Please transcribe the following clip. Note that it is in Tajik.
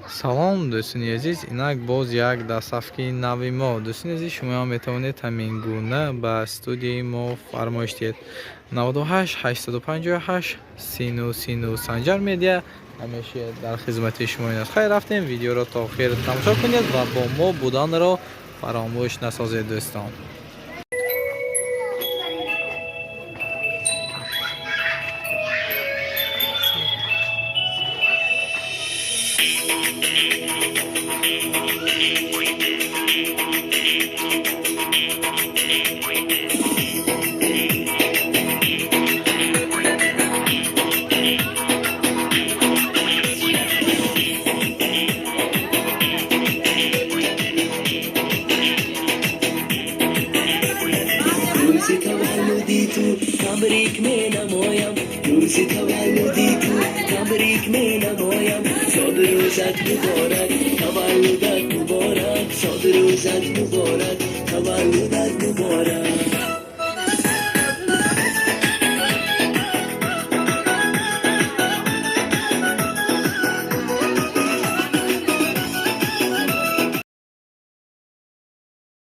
Салом, дӯстони азиз, инак боз як доставкаи нави мо. Дӯстони азиз, шумоам метавонед ҳамин гуна ба студияи мо фармоиш диҳед. 98 858 сину сину. Санҷар Медиа ҳамеша дар хизмати шумо аст. Хайр, рафтем, видеоро то охир тамошо кунед ва бо мо буданро фаромӯш насозед, дӯстон. Рӯзи таваллуди ту табрик менамоям, рӯзи таваллуди ту табрик менамоям. Зодрӯзат муборак, таваллудат муборак, зодрӯзат муборак, таваллудат муборак.